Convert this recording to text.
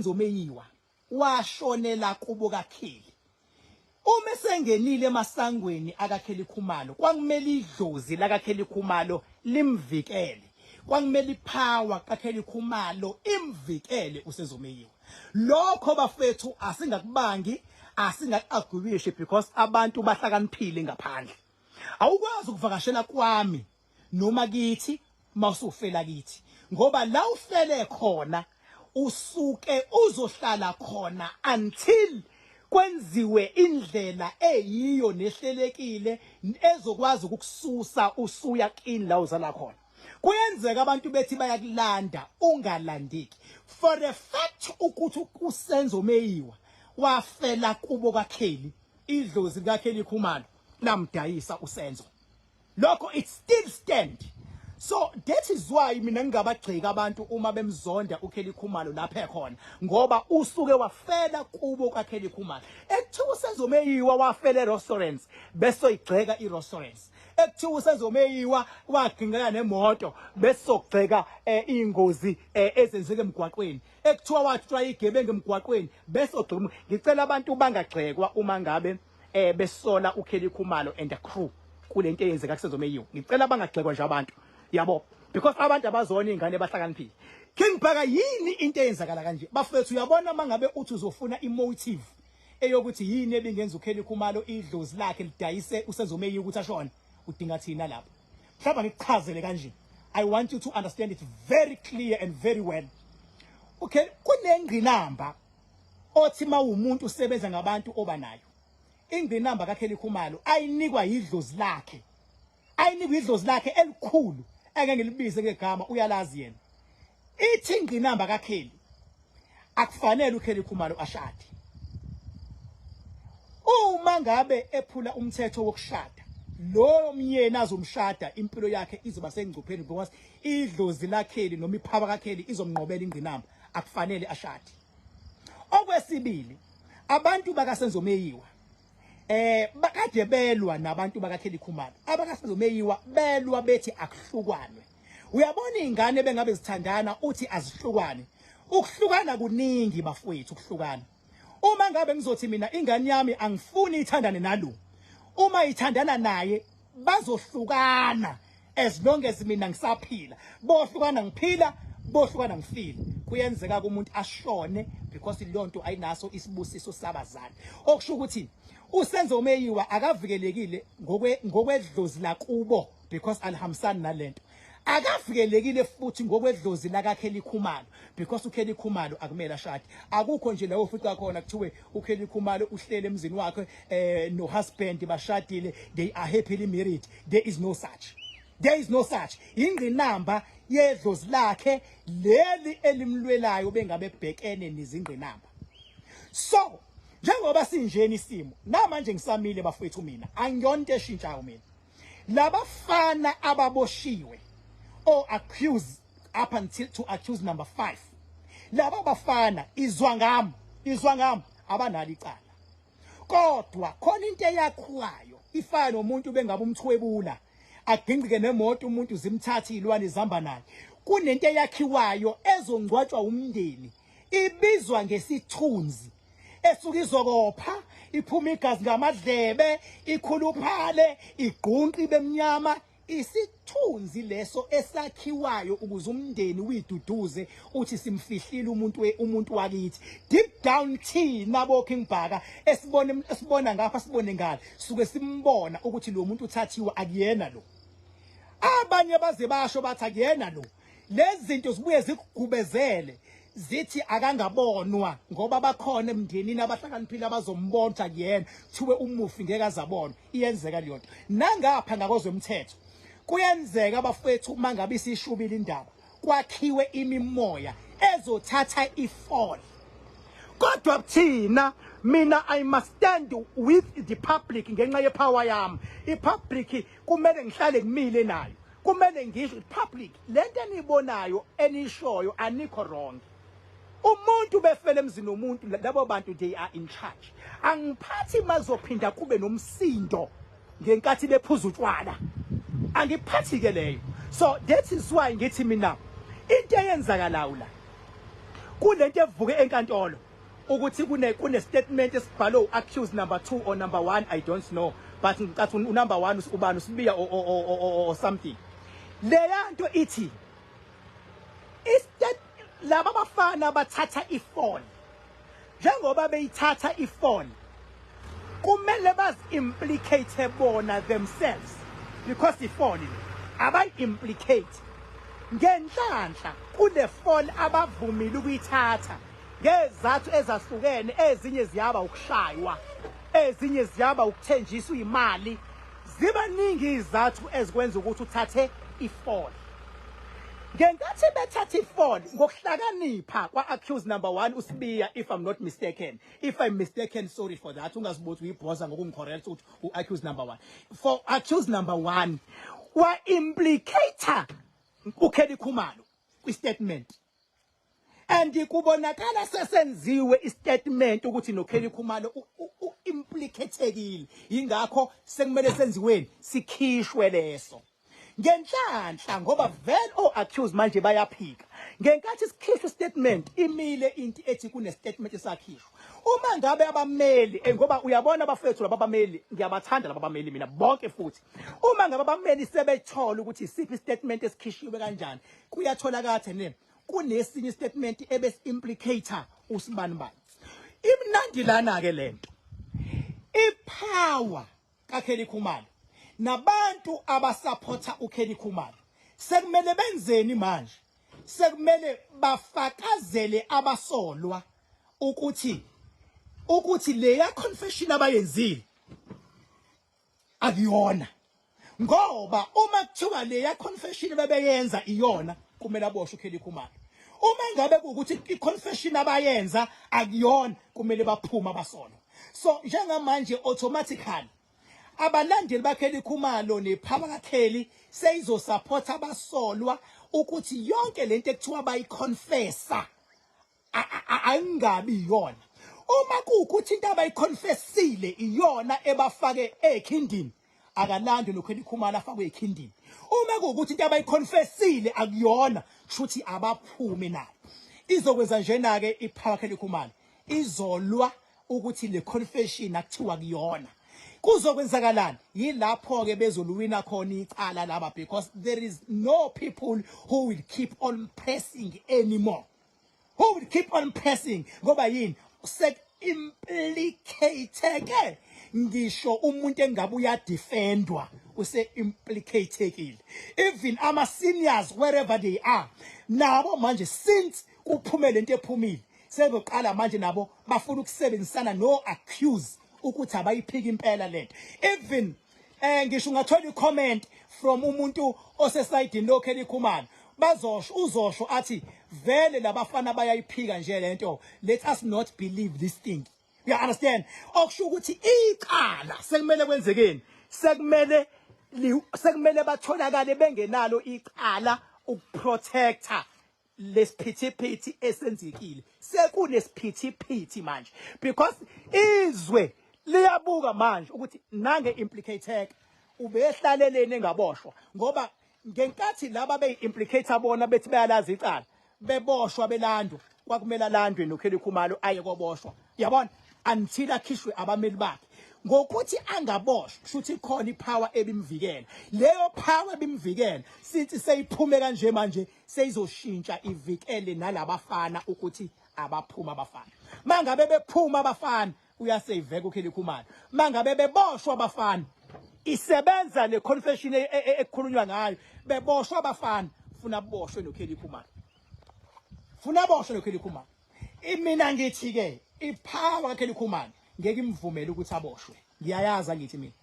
uSenzo Meyiwa washonela kubo kaKelly, uma esengenile emasangweni akaKelly Khumalo, kwakumele idlozi lakaKelly Khumalo limvikele, kwakumele ipower kaKelly Khumalo imvikele uSenzo Meyiwa. Lokho bafethu asingakubangi, asingaku-arguyishi because abantu bahlakaniphile ngaphandle. Awukwazi ukuvakashela kwami noma kithi mawusufela kithi, ngoba la ufele khona usuke uzohlala khona until kwenziwe indlela eyiyo nehlelekile ezokwazi ukukususa usuya kini la uzala khona. Kuyenzeka abantu bethi bayakulanda ungalandeki. For the fact ukuthi uSenzo Meyiwa wafela kubo kaKelly, idlozi likaKelly Khumalo lamdayisa uSenzo. Lokho it still stand. So that is why mina ngingabagxeki abantu uma bemzonda uKelly Khumalo lapha ekhona, ngoba usuke wafela kubo kaKelly Khumalo. Ekuthiwa uSenzo Meyiwa wafela e-restaurants, bese oyigxeka i-restaurants. Ekuthiwa uSenzo Meyiwa wagingqika nemoto, bese sogxeka iy'ngozi ezenzeka emgwaqweni. Ekuthiwa wathwa igebengu emgwaqweni, bese ogxeka. Ngicela abantu bangagxekwa uma ngabe besola uKelly Khumalo and the crew kulento eyenzeka kuSenzo Meyiwa. Ngicela bangagxekwa nje abantu, yabo, because abantu abazona izingane bahlakaniphile. King Bhaka, yini into eyenzakala kanje bafethu? Uyabona, mangabe uthi uzofuna imotive eyokuthi yini ebingenza uKelly Khumalo idlozi lakhe lidayise uSenzo Meyiwa ukuthi ashone, udinga thina lapho. Mhlawumbe ngikuchazele kanje, I want you to understand it very clear and very well. Okay, kunengqinamba othi mawumuntu usebenza ngabantu oba nayo. Ingqinamba kaKelly Khumalo ayinikwa yidlozi lakhe, ayinikwa idlozi lakhe elikhulu engeke ngilibize ngegama, uyalazi yena. Ithi ingqinamba kaKelly, akufanele uKelly Khumalo ashade. Uma ngabe ephula umthetho wokushada, lo myeni azomshada impilo yakhe izoba sengcupheni, because idlozi laKelly noma ipower kaKelly izomnqobela ingqinamba, akufanele ashade. Okwesibili, abantu bakaSenzo Meyiwa bakade belwa nabantu bakaKelly Khumalo. AbakaSenzo Meyiwa belwa bethi akuhlukwane. Uyabona, izingane bengabe zithandana uthi azihlukwane. Ukuhlukana kuningi bafowethu, ukuhlukana. Uma ngabe ngizothi mina ingane yami angifuni ithandane nalo, uma ithandana naye bazohlukana as long as mina ngisaphila. Bohlukana ngiphila, bohlukana ngifile. Kuyenzeka kumuntu ashone because leyo nto ayinaso isibusiso sabazali. Okusho ukuthi uSenzo Meyiwa akavikelekile ngokwedlozi lakubo because alihambisani nalento. Akavikelekile futhi ngokwedlozi lakaKelly Khumalo because uKelly Khumalo akumele ashade. Akukho nje la ofica khona kuthiwe uKelly Khumalo uhlele emzini wakhe no husband bashadile, they are happily married. There is no such, there is no such. Ingqinamba yedlozi lakhe leli elimlwelayo bengabe bhekene nezingqinamba. So njengoba sinjeni isimo namanje, ngisamile bafowethu, mina angiyonto eshintshayo mina. Labafana ababoshiwe or accused up until to accuse number 5, laba bafana, izwa ngami, izwa ngami, abanalo icala, kodwa khona into eyakhiwayo ifana nomuntu bengabe umthwebula agingqike nemoto, umuntu zimthatha izilwane zihamba naye. Kunento eyakhiwayo ezongcwatshwa umndeni, ibizwa ngesithunzi, esuke izokopha, iphuma igazi ngamadlebe, ikhuluphale, igqunqi bemnyama. Isithunzi leso esakhiwayo ukuze umndeni uyiduduze uthi simfihlile umuntu wakithi. Deep down thina bo King Bhaka esibona, esibona ngapha, sibone ngale, suke simbona ukuthi lo muntu uthathiwe, akuyena lo. Abanye baze basho bathi akuyena lo. Lezi zinto zibuye zikugubezele, zithi akangabonwa ngoba bakhona emndenini abahlakaniphile abazombona ukuthi akuyena, kuthiwe umufi ngeke azabonwa. Iyenzeka leyo nto. Nangapha ngakozomthetho kuyenzeka abafethu, uma ngabe isishubile indaba, kwakhiwe imimoya ezothatha ifall. Kodwa thina, mina I must stand with the public ngenxa yepower yami. I-public kumele ngihlale kumile nayo, kumele ngisho public lento eniyibonayo, enishoyo, anikho wrong. Umuntu befele emzini womuntu, labo bantu they are in charge. Angiphathi mazophinda kube nomsindo ngenkathi bephuza utshwala, angiphathi ke leyo. So that is why ngithi mina into eyenzakalayo la Kunento evuke enkantolo ukuthi kune statement esibhalwe accused number 2 or number 1, I don't know, but ngicathi unumber 1 ubani, uSibiya or something. Leya nto ithi istat laba bafana bathatha ifone, njengoba beyithatha ifone kumele bazi-implicate bona themselves because ifone le abayi-implicate ngenhlanhla kule phone abavumile ukuyithatha ngezathu ezahlukene. Ezinye ziyaba ukushaywa, ezinye ziyaba ukuthenjiswa imali, zibaningi izathu ezikwenza ukuthi uthathe ifone. Ngenkathi bethatha ifone ngokuhlakanipha kwa-accused number 1 uSibiya, if I'm not mistaken, if I'm mistaken, sorry for that, ungazibuthi uyibhoza ngokungicorrect ukuthi u-accused number 1, for accused number 1 wa-implicate uKelly Khumalo kwi-statement, and kubonakala sesenziwe istatement ukuthi noKelly Khumalo u-implicatekile, ingakho sekumele senziweni, sikhishwe leso. Ngenhlanhla ngoba vele o-accused manje bayaphika, ngenkathi sikhishwa statement imile into ethi kune statement esakhishwa. Uma ngabe abameli, ngoba uyabona abafethu laba abameli, ngiyabathanda laba abameli mina bonke, futhi uma ngabe abameli sebethola ukuthi isiphi statement esikhishiwe kanjani, kuyatholakala ne kunesinye statement ebesi-implicate usibanibani. Imnandi lana ke lento, ipower kaKelly Khumalo nabantu abasupporta uKelly Khumalo sekumele benzeni manje? Sekumele bafakazele abasolwa ukuthi leya confession abayenzile akuyona, ngoba uma kuthiwa leya confession bebeyenza iyona, kumele aboshwe uKelly Khumalo. Uma ngabe kuwukuthi i-confession abayenza akuyona, kumele baphume abasolwa. So njengamanje automatically abalandeli baKelly Khumalo nepower kaKelly seyizosupport abasolwa ukuthi yonke lento ekuthiwa bayiconfessa ayingabi iyona. Uma kuwukuthi into abayiconfessile iyona ebafake ekhindini, akalande noKelly Khumalo afakwe ekhindini. Uma kuwukuthi into abayiconfessile akuyona, kushuthi abaphume nayo. Izokwenza njena ke ipower Kelly Khumalo izolwa ukuthi le confession akuthiwa kuyona kuzokwenzakalani. Yilapho ke bezoluwina khona icala laba, because there is no people who will keep on pressing anymore, who will keep on pressing, ngoba yini? Sek implicate ke ngisho umuntu engabe uyadefendwa use implicatekile, even ama seniors wherever they are nabo manje, since kuphume lento ephumile, sebeqala manje nabo bafuna ukusebenzisana no accuse ukuthi abayiphika impela lento. Even ngisho ungathola i-comment from umuntu osesayidini loKelly Khumalo, bazosho, uzosho athi vele labafana bayayiphika nje lento, let us not believe this thing, you understand? Okusho ukuthi icala sekumele kwenzekeni? Sekumele batholakale bengenalo icala ukuprotecta lesiphithiphithi esenzekile. Sekunesiphithiphithi manje because izwe liyabuka manje ukuthi nange implicated ubehlaleleni engaboshwa, ngoba ngenkathi laba beyi-implicate bona bethi bayalazi icala beboshwa belandwa, kwakumele alandwe noKelly Khumalo aye koboshwa, yabona, until akhishwe abameli bakhe. Ngokuthi angaboshwa kushuthi khona ipower ebimvikela. Leyo power ebimvikela since seyiphume kanje manje seyizoshintsha ivikele nalabafana ukuthi abaphuma abafana. Mangabe bephuma abafana uyasaveka uKelly Khumalo. Mangabe beboshwa abafana, isebenza le confession ekukhulunywa ngayo, beboshwa abafana, funa boshwe noKelly Khumalo, funa boshwe noKelly Khumalo. Imina ngithi ke ipower kaKelly Khumalo ngeke imvumele ukuthi aboshwe, ngiyayaza ngithi mina.